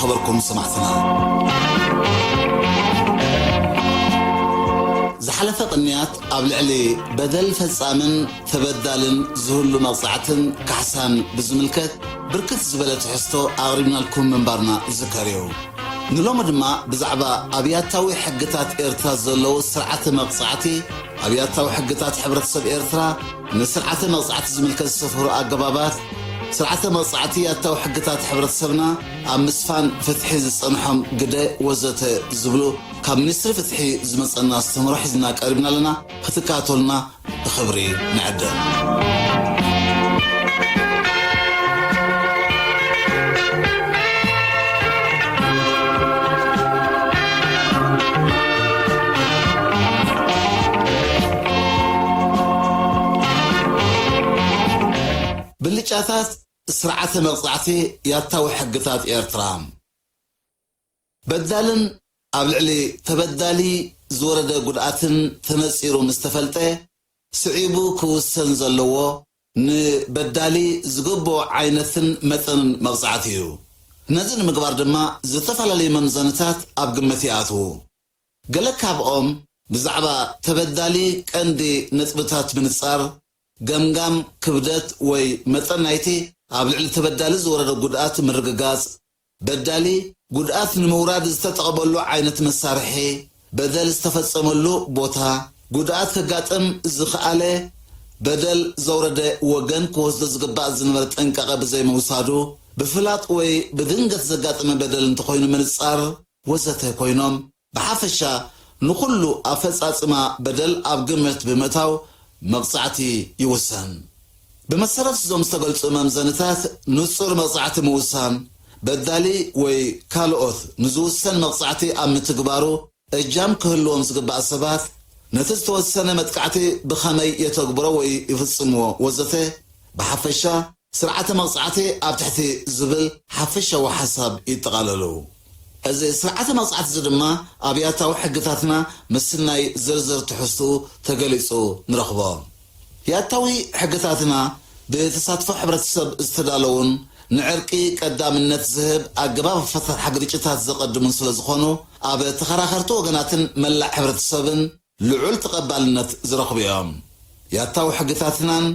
ዝኸበርኩም ሰማዕትና፣ ዝሓለፈ ቅንያት ኣብ ልዕሊ በደል ፈጻምን ተበዳልን ዝህሉ መቕጻዕትን ካሕሳን ብዝምልከት ብርክት ዝበለ ትሕዝቶ ኣቕሪብናልኩም ምንባርና ዝከር እዩ። ንሎሚ ድማ ብዛዕባ ኣብ ያታዊ ሕግታት ኤርትራ ዘለዉ ስርዓተ መቕጻዕቲ፣ ኣብ ያታዊ ሕግታት ሕብረተሰብ ኤርትራ ንስርዓተ መቕጻዕቲ ዝምልከት ዝሰፈሩ ኣገባባት፣ ስርዓተ መቕጻዕቲ ያታዊ ሕግታት ሕብረተሰብና ኣብ ምስፋን ፍትሒ ዝጸንሖም ግደ ወዘተ ዝብሉ ካብ ሚኒስትሪ ፍትሒ ዝመጸና ኣስተምህሮ ሒዝና ቀሪብና ኣለና። ክትከታተሉና ብኽብሪ ንዕድም። ብልጫታት ስርዓተ መቕጻዕቲ ያታዊ ሕግታት ኤርትራ። በዳልን ኣብ ልዕሊ ተበዳሊ ዝወረደ ጉድኣትን ተነጺሩ ምስ ተፈልጠ፣ ስዒቡ ክውሰን ዘለዎ ንበዳሊ ዝግብኦ ዓይነትን መጠንን መቕጻዕቲ እዩ። ነዚ ንምግባር ድማ ዝተፈላለዩ መምዘንታት ኣብ ግምት ይኣትዉ። ገለ ካብኦም ብዛዕባ ተበዳሊ ቀንዲ ነጥብታት ምንጻር፣ ገምጋም ክብደት ወይ መጠን ናይቲ ኣብ ልዕሊ ተበዳሊ ዝወረደ ጉድኣት ምርግጋጽ፣ በዳሊ ጉድኣት ንምውራድ ዝተጠቐመሉ ዓይነት መሳርሒ፣ በደል ዝተፈጸመሉ ቦታ፣ ጉድኣት ከጋጥም ዝኸኣለ በደል ዘውረደ ወገን ክወስዶ ዝግባእ ዝነበረ ጥንቃቐ ብዘይምውሳዱ፣ ብፍላጥ ወይ ብድንገት ዘጋጠመ በደል እንተኾይኑ ምንጻር፣ ወዘተ ኮይኖም፣ ብሓፈሻ ንኹሉ ኣፈጻጽማ በደል ኣብ ግምት ብምእታው መቕጻዕቲ ይውሰን። ብመሰረት እዞም ዝተገልጹ መምዘንታት፣ ንጹር መቕጻዕቲ ምውሳን፣ በዳሊ ወይ ካልኦት ንዝውሰን መቕጻዕቲ ኣብ ምትግባሩ እጃም ክህልዎም ዝግባእ ሰባት፣ ነቲ ዝተወሰነ መጥቃዕቲ ብኸመይ የተግብሮ ወይ ይፍጽምዎ ወዘተ፣ ብሓፈሻ ስርዓተ መቕጻዕቲ ኣብ ትሕቲ ዝብል ሓፈሻዊ ሓሳብ ይጠቓለሉ። እዚ ስርዓተ መቕጻዕቲ እዚ ድማ ኣብ ያታዊ ሕግታትና ምስቲ ናይ ዝርዝር ትሕዝትኡ ተገሊጹ ንረኽቦ። ያታዊ ሕግታትና ብተሳትፎ ሕብረተሰብ ዝተዳለዉን ንዕርቂ ቀዳምነት ዝህብ ኣገባብ ኣፈታትሓ ግርጭታት ዘቐድሙን ስለ ዝኾኑ፣ ኣብ ተኸራኸርቲ ወገናትን መላእ ሕብረተሰብን ልዑል ተቐባልነት ዝረኽቡ እዮም። ያታዊ ሕግታትናን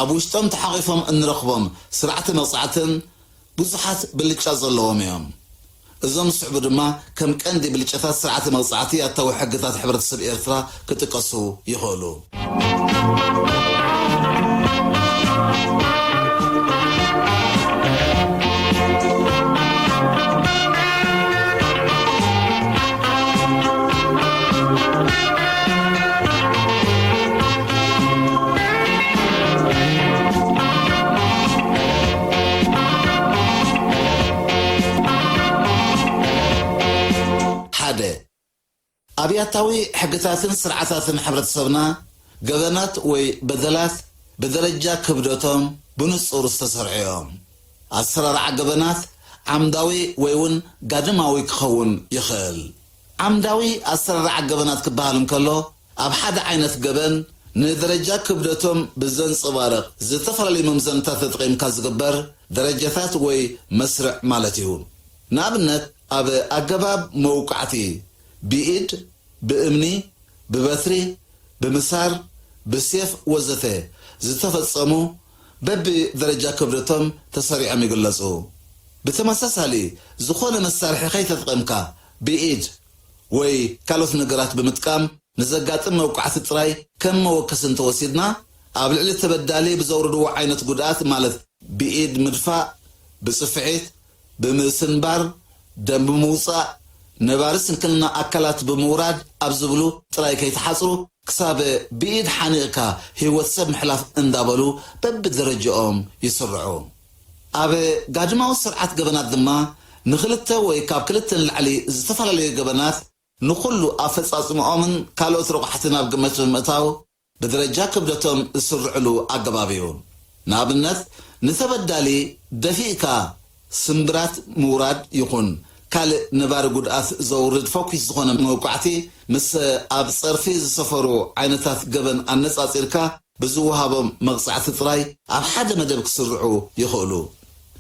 ኣብ ውሽጦም ተሓቒፎም እንረኽቦም ስርዓተ መቕጻዕትን ብዙሓት ብልጫ ዘለዎም እዮም። እዞም ዝስዕቡ ድማ ከም ቀንዲ ብልጫታት ስርዓተ መቕጻዕቲ ያታዊ ሕግታት ሕብረተሰብ ኤርትራ ክጥቀሱ ይኽእሉ። ሓደ፣ ኣብ ያታዊ ሕግታትን ስርዓታትን ሕብረተሰብና፣ ገበናት ወይ በደላት ብደረጃ ክብደቶም ብንጹር ዝተሰርዑ እዮም። ኣሰራርዓ ገበናት ዓምዳዊ ወይ እውን ጋድማዊ ክኸውን ይኽእል። ዓምዳዊ ኣሰራርዓ ገበናት ክበሃል እንከሎ፣ ኣብ ሓደ ዓይነት ገበን ንደረጃ ክብደቶም ብዘንጸባርቕ ዝተፈላለዩ መምዘንታት ተጠቒምካ ዝግበር ደረጃታት ወይ መስርዕ ማለት እዩ። ንኣብነት፣ ኣብ ኣገባብ መውቃዕቲ ብኢድ፣ ብእምኒ፣ ብበትሪ፣ ብምሳር፣ ብሴፍ ወዘተ ዝተፈጸሙ በብደረጃ ክብደቶም ተሰሪዖም ይግለጹ። ብተመሳሳሊ፣ ዝኾነ መሳርሒ ከይተጠቐምካ ብኢድ ወይ ካልኦት ነገራት ብምጥቃም ንዘጋጥም መውቃዕቲ ጥራይ ከም መወከሲ እንተወሲድና፣ ኣብ ልዕሊ ተበዳሊ ብዘውርድዎ ዓይነት ጉድኣት ማለት ብኢድ ምድፋእ፣ ብጽፍዒት፣ ብምስንባር፣ ደም ብምውጻእ፣ ነባሪ ስንክልና ኣካላት ብምውራድ ኣብ ዝብሉ ጥራይ ከይተሓጽሩ፣ ክሳብ ብኢድ ሓኒቕካ ህይወት ሰብ ምሕላፍ እንዳበሉ በብደረጃኦም ይስርዑ። ኣብ ጋድማዊ ስርዓት ገበናት ድማ ንኽልተ ወይ ካብ ክልተ ንላዕሊ ዝተፈላለዩ ገበናት ንኹሉ ኣፈጻጽምኦምን ካልኦት ረቑሓትን ኣብ ግምት ብምእታው፣ ብደረጃ ክብደቶም ዝስርዕሉ ኣገባብ እዩ። ንኣብነት፣ ንተበዳሊ ደፊእካ ስምብራት ምውራድ ይኹን ካልእ ነባሪ ጉድኣት ዘውርድ ፈኲስ ዝኾነ መውቃዕቲ፣ ምስ ኣብ ጸርፊ ዝሰፈሩ ዓይነታት ገበን ኣነጻጺርካ ብዝወሃቦም መቕጻዕቲ ጥራይ ኣብ ሓደ መደብ ክስርዑ ይኽእሉ።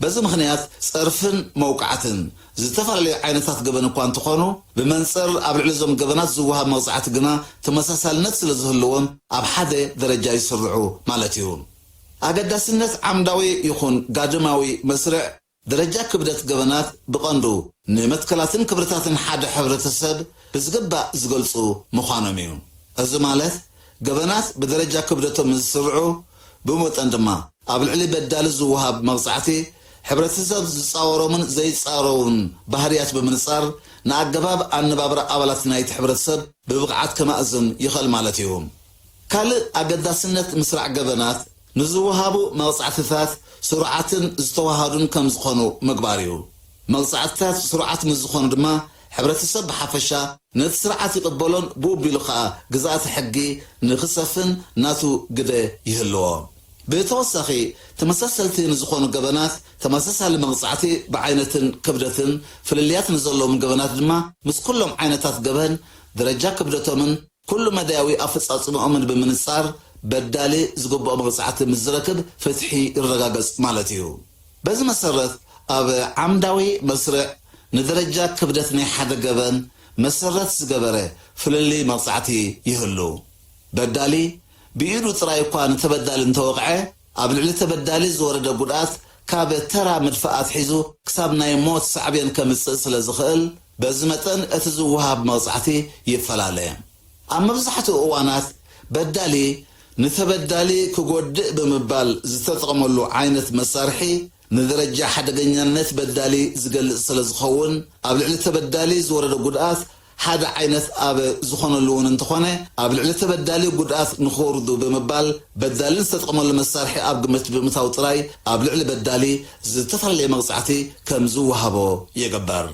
በዚ ምኽንያት ጸርፍን መውቃዕትን ዝተፈላለዩ ዓይነታት ገበን እኳ እንተኾኑ፣ ብመንጽር ኣብ ልዕሊ እዞም ገበናት ዝወሃብ መቕጻዕቲ ግና ተመሳሳልነት ስለ ዝህልዎም ኣብ ሓደ ደረጃ ይስርዑ ማለት እዩ። ኣገዳስነት ዓምዳዊ ይኹን ጋድማዊ መስርዕ ደረጃ ክብደት ገበናት ብቐንዱ ንመትከላትን ክብርታትን ሓደ ሕብረተሰብ ብዝግባእ ዝገልጹ ምዃኖም እዩ። እዚ ማለት ገበናት ብደረጃ ክብደቶም ምስ ዝስርዑ፣ ብመጠን ድማ ኣብ ልዕሊ በዳሊ ዝወሃብ መቕጻዕቲ ሕብረተሰብ ዝጻወሮምን ዘይጻረውን ባህርያት ብምንጻር ንኣገባብ ኣነባብራ ኣባላት ናይቲ ሕብረተሰብ ብብቕዓት ከማእዝን ይኽእል ማለት እዩ። ካልእ ኣገዳስነት ምስራዕ ገበናት ንዝወሃቡ መቕጻዕትታት ስሩዓትን ዝተዋሃዱን ከም ዝኾኑ ምግባር እዩ። መቕጻዕትታት ስሩዓት ምስ ዝኾኑ ድማ ሕብረተሰብ ብሓፈሻ ነቲ ስርዓት ይቕበሎን ብኡ ኣቢሉ ኸኣ ግዝኣተ ሕጊ ንኽሰፍን ናቱ ግደ ይህልዎ። ብተወሳኺ ተመሳሰልቲ ንዝኾኑ ገበናት ተመሳሳሊ መቕጻዕቲ ብዓይነትን ክብደትን ፍልልያት ንዘለዎም ገበናት ድማ ምስ ኩሎም ዓይነታት ገበን ደረጃ ክብደቶምን ኩሉ መዳያዊ ኣፈጻጽምኦምን ብምንጻር በዳሊ ዝግብኦ መቕጻዕቲ ምስ ዝረክብ ፍትሒ ይረጋገጽ ማለት እዩ። በዚ መሰረት ኣብ ዓምዳዊ መስርዕ ንደረጃ ክብደት ናይ ሓደ ገበን መሰረት ዝገበረ ፍልልይ መቕጻዕቲ ይህሉ። በዳሊ ብኢዱ ጥራይ እኳ ንተበዳሊ እንተወቕዐ ኣብ ልዕሊ ተበዳሊ ዝወረደ ጉድኣት ካብ ተራ ምድፋእ ኣትሒዙ ክሳብ ናይ ሞት ሳዕቤን ከምጽእ ስለ ዝኽእል በዚ መጠን እቲ ዝወሃብ መቕጻዕቲ ይፈላለ። ኣብ መብዛሕትኡ እዋናት በዳሊ ንተበዳሊ ክጎድእ ብምባል ዝተጠቕመሉ ዓይነት መሳርሒ ንደረጃ ሓደገኛነት በዳሊ ዝገልጽ ስለ ዝኸውን ኣብ ልዕሊ ተበዳሊ ዝወረደ ጉድኣት ሓደ ዓይነት ኣብ ዝኾነሉ እውን እንተኾነ ኣብ ልዕሊ ተበዳሊ ጉድኣት ንኽወርዱ ብምባል በዳሊ ዝተጠቕመሉ መሳርሒ ኣብ ግምት ብምእታው ጥራይ ኣብ ልዕሊ በዳሊ ዝተፈላለየ መቕጻዕቲ ከም ዝወሃቦ ይግበር።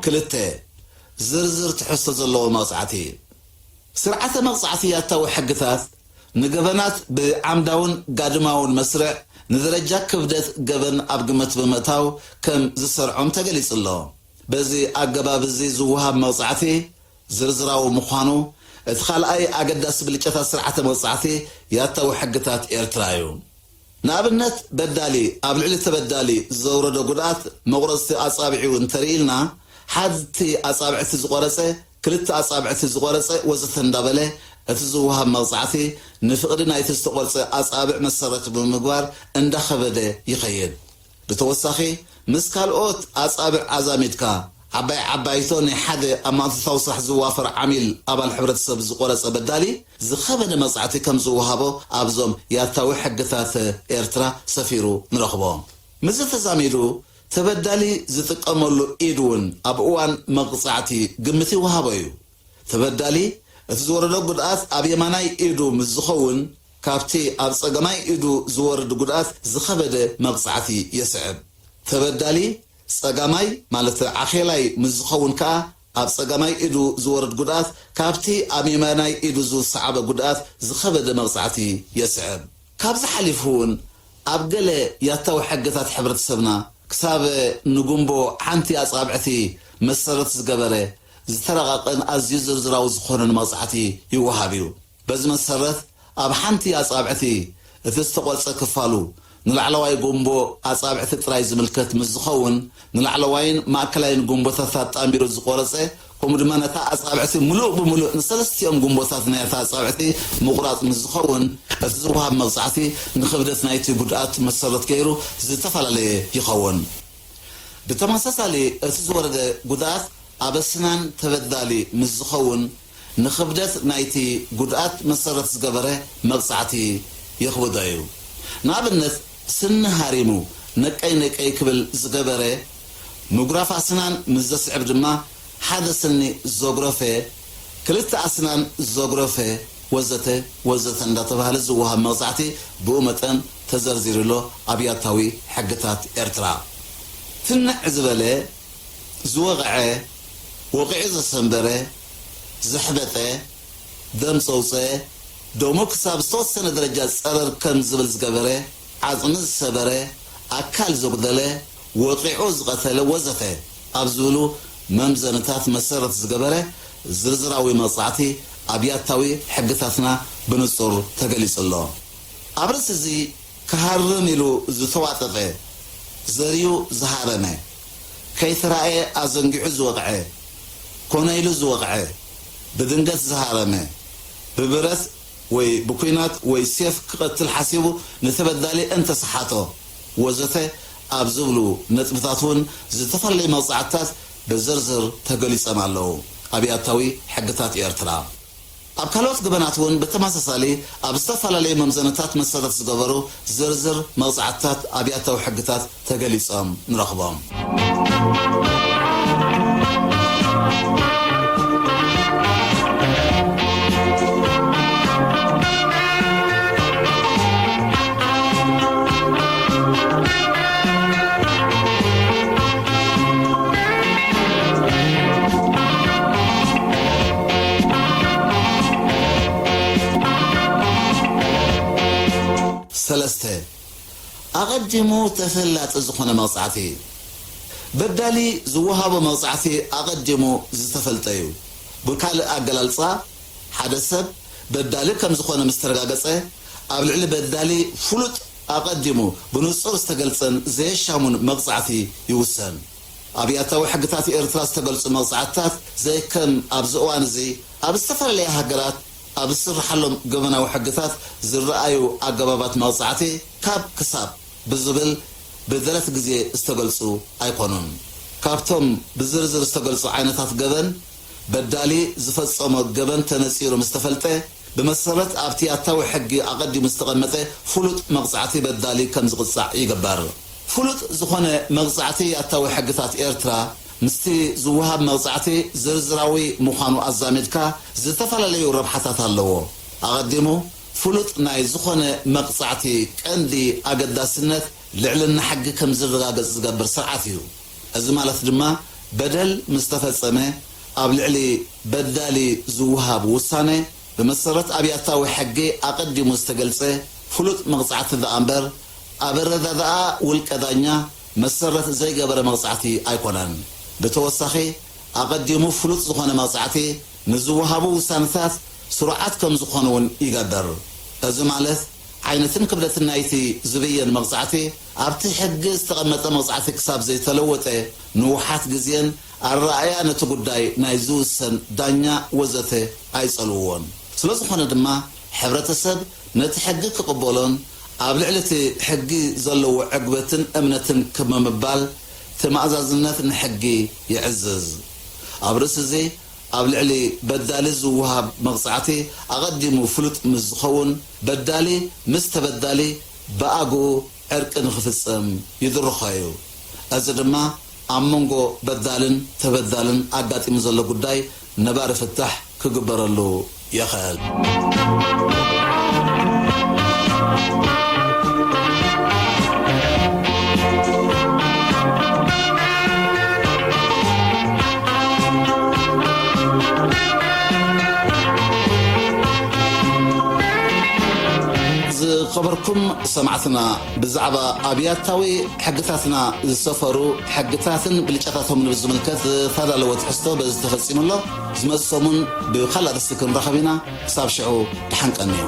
ክልተ፣ ዝርዝር ትሕዝቶ ዘለዎ መቕጻዕቲ። ስርዓተ መቕጻዕቲ ያታዊ ሕግታት ንገበናት ብዓምዳውን ጋድማውን መስርዕ ንደረጃ ክብደት ገበን ኣብ ግምት ብምእታው ከም ዝሰርዖም ተገሊጹ ኣሎ። በዚ ኣገባብ እዚ ዝወሃብ መቕጻዕቲ ዝርዝራዊ ምዃኑ እቲ ካልኣይ ኣገዳሲ ብልጫታት ስርዓተ መቕጻዕቲ ያታዊ ሕግታት ኤርትራ እዩ። ንኣብነት በዳሊ ኣብ ልዕሊ ተበዳሊ ዘውረዶ ጉድኣት መቑረጽቲ ኣጻብዒኡ እንተርኢልና ሓንቲ ኣጻብዕቲ ዝቖረጸ፣ ክልተ ኣጻብዕቲ ዝቖረጸ ወዘተ እንዳበለ እቲ ዝወሃብ መቕጻዕቲ ንፍቕዲ ናይቲ ዝተቖርጸ ኣጻብዕ መሰረት ብምግባር እንዳኸበደ ይኸይድ። ብተወሳኺ ምስ ካልኦት ኣጻብዕ ኣዛሚድካ ዓባይ ዓባይቶ ናይ ሓደ ኣብ ማእቶታዊ ስራሕ ዝዋፈር ዓሚል ኣባል ሕብረተሰብ ዝቖረጸ በዳሊ ዝኸበደ መቕጻዕቲ ከም ዝወሃቦ ኣብዞም ያታዊ ሕግታት ኤርትራ ሰፊሩ ንረኽቦ። ምስዚ ተዛሚዱ ተበዳሊ ዝጥቀመሉ ኢድ እውን ኣብ እዋን መቕጻዕቲ ግምት ይወሃቦ እዩ። ተበዳሊ እቲ ዝወረዶ ጉድኣት ኣብ የማናይ ኢዱ ምስ ዝኸውን ካብቲ ኣብ ጸገማይ ኢዱ ዝወርድ ጉድኣት ዝኸበደ መቕጻዕቲ የስዕብ። ተበዳሊ ጸጋማይ ማለት ዓኼላይ ምስ ዝኸውን ከኣ ኣብ ጸጋማይ ኢዱ ዝወርድ ጉድኣት ካብቲ ኣብ የማናይ ኢዱ ዝሰዓበ ጉድኣት ዝኸበደ መቕጻዕቲ የስዕብ። ካብዚ ሓሊፉ እውን ኣብ ገለ ያታዊ ሕግታት ሕብረተሰብና ክሳብ ንጉንቦ ሓንቲ ኣጻብዕቲ መሰረት ዝገበረ ዝተረቐቐን ኣዝዩ ዝርዝራዊ ዝኾነን መቕጻዕቲ ይወሃብ እዩ። በዚ መሰረት ኣብ ሓንቲ ኣጻብዕቲ እቲ ዝተቖርጸ ክፋሉ ንላዕለዋይ ጉንቦ ኣጻብዕቲ ጥራይ ዝምልከት ምስ ዝኸውን ንላዕለዋይን ማእከላይን ጉንቦታት ኣጣሚሩ ዝቖረጸ ከምኡ ድማ ነታ ኣጻብዕቲ ምሉእ ብምሉእ ንሰለስቲኦም ጉንቦታት ናይ እታ ኣጻብዕቲ ምቑራጽ ምስ ዝኸውን እቲ ዝወሃብ መቕጻዕቲ ንኽብደት ናይቲ ጉድኣት መሰረት ገይሩ ዝተፈላለየ ይኸውን። ብተመሳሳሊ እቲ ዝወረደ ጉድኣት ኣብ ኣስናን ተበዳሊ ምስ ዝኸውን ንኽብደት ናይቲ ጉድኣት መሰረት ዝገበረ መቕጻዕቲ የኽብዶ እዩ። ንኣብነት ስኒ ሃሪሙ ነቀይ ነቀይ ክብል ዝገበረ ምጉራፍ ኣስናን ምስ ዘስዕብ ድማ ሓደ ስኒ ዘጉረፈ፣ ክልተ ኣስናን ዘጉረፈ ወዘተ ወዘተ እንዳተባህለ ዝወሃብ መቕጻዕቲ ብኡ መጠን ተዘርዚሩ ኣሎ ኣብ ያታዊ ሕግታት ኤርትራ። ትንዕ ዝበለ ዝወቕዐ ወቒዑ ዘሰንበረ፣ ዘሕበጠ፣ ደም ዘውፀ፣ ደሙ ክሳብ ዝተወሰነ ደረጃ ጸረር ከም ዝብል ዝገበረ፣ ዓጽሚ ዝሰበረ፣ ኣካል ዘጉደለ፣ ወቒዑ ዝቐተለ ወዘተ ኣብ ዝብሉ መምዘንታት መሰረት ዝገበረ ዝርዝራዊ መቕጻዕቲ ኣብያታዊ ሕግታትና ብንጹር ተገሊጹ ኣሎ። ኣብ ርእሲ እዚ ክሃርም ኢሉ ዝተዋጠጠ፣ ዘርዩ ዝሃረመ፣ ከይተራእየ ኣዘንጊዑ ዝወቕዐ፣ ኮነ ኢሉ ዝወቕዐ፣ ብድንገት ዝሃረመ፣ ብብረት ወይ ብኲናት ወይ ሴፍ ክቐትል ሓሲቡ ንተበዳሊ እንተሰሓቶ ወዘተ ኣብ ዝብሉ ነጥብታት እውን ዝተፈላለዩ መቕጻዕትታት ብዝርዝር ተገሊጾም ኣለዉ። ኣብያታዊ ሕግታት ኤርትራ። ኣብ ካልኦት ገበናት እውን ብተመሳሳሊ ኣብ ዝተፈላለዩ መምዘንታት መሰረት ዝገበሩ ዝርዝር መቕጻዕትታት ኣብያታዊ ሕግታት ተገሊጾም ንረኽቦም። ሰለስተ፣ ኣቐዲሙ ተፈላጢ ዝኾነ መቕጻዕቲ። በዳሊ ዝወሃቦ መቕጻዕቲ ኣቐዲሙ ዝተፈልጠ እዩ። ብካልእ ኣገላልጻ፣ ሓደ ሰብ በዳሊ ከም ዝኾነ ምስ ተረጋገጸ፣ ኣብ ልዕሊ በዳሊ ፍሉጥ፣ ኣቐዲሙ ብንጹር ዝተገልጸን ዘየሻሙን መቕጻዕቲ ይውሰን። ኣብ ያታዊ ሕግታት ኤርትራ ዝተገልጹ መቕጻዕትታት ዘይከም ኣብዚ እዋን እዚ ኣብ ዝተፈላለያ ሃገራት ኣብ ዝስርሓሎም ገበናዊ ሕግታት ዝረኣዩ ኣገባባት መቕጻዕቲ ካብ ክሳብ ብዝብል ብደረት ግዜ ዝተገልጹ ኣይኮኑን። ካብቶም ብዝርዝር ዝተገልጹ ዓይነታት ገበን፣ በዳሊ ዝፈጸሞ ገበን ተነጺሩ ምስ ተፈልጠ፣ ብመሰረት ኣብቲ ያታዊ ሕጊ ኣቐዲሙ ዝተቐመጠ ፍሉጥ መቕጻዕቲ በዳሊ ከም ዝቕጻዕ ይግበር። ፍሉጥ ዝኾነ መቕጻዕቲ ያታዊ ሕግታት ኤርትራ ምስቲ ዝወሃብ መቕጻዕቲ ዝርዝራዊ ምዃኑ ኣዛሚድካ ዝተፈላለዩ ረብሓታት ኣለዎ። ኣቐዲሙ ፍሉጥ ናይ ዝኾነ መቕጻዕቲ ቀንዲ ኣገዳስነት ልዕልና ሕጊ ከም ዝረጋገጽ ዝገብር ስርዓት እዩ። እዚ ማለት ድማ በደል ምስ ተፈጸመ ኣብ ልዕሊ በዳሊ ዝወሃብ ውሳነ ብመሰረት ኣብያታዊ ሕጊ ኣቐዲሙ ዝተገልጸ ፍሉጥ መቕጻዕቲ ደኣ እምበር፣ ኣብ ኣረዳድኣ ውልቀ ዳኛ መሰረት ዘይገበረ መቕጻዕቲ ኣይኮነን። ብተወሳኺ፣ ኣቐዲሙ ፍሉጥ ዝኾነ መቕጻዕቲ ንዝወሃቡ ውሳነታት ስሩዓት ከም ዝኾኑ እውን ይገብር። እዚ ማለት፣ ዓይነትን ክብደትን ናይቲ ዝብየን መቕጻዕቲ ኣብቲ ሕጊ ዝተቐመጠ መቕጻዕቲ ክሳብ ዘይተለወጠ ንውሓት ግዜን ኣረኣእያ ነቲ ጉዳይ ናይ ዝውሰን ዳኛ ወዘተ ኣይጸልውዎን። ስለ ዝኾነ ድማ ሕብረተሰብ ነቲ ሕጊ ክቕበሎን ኣብ ልዕሊ እቲ ሕጊ ዘለዎ ዕግበትን እምነትን ክምምባል ተማእዛዝነት ንሕጊ ይዕዝዝ። ኣብ ርእሲ እዚ ኣብ ልዕሊ በዳሊ ዝወሃብ መቕጻዕቲ ኣቐዲሙ ፍሉጥ ምስ ዝኸውን በዳሊ ምስ ተበዳሊ ብኣግኡ ዕርቂ ንኽፍጸም ይድርኾ እዩ። እዚ ድማ ኣብ መንጎ በዳልን ተበዳልን ኣጋጢሙ ዘሎ ጉዳይ ነባሪ ፍታሕ ክግበረሉ ይኽእል። ዝኸበርኩም ሰማዕትና፣ ብዛዕባ ኣብያታዊ ሕግታትና ዝሰፈሩ ሕግታትን ብልጫታቶምን ብዝምልከት ዝተዳለወ ትሕዝቶ በዚ ተፈጺሙ ኣሎ። ዝመጽእ ሰሙን ብኻልእ ኣርእስቲ ክንራኸብ ኢና። ክሳብ ሽዑ፣ ደሓን ቀንዩ።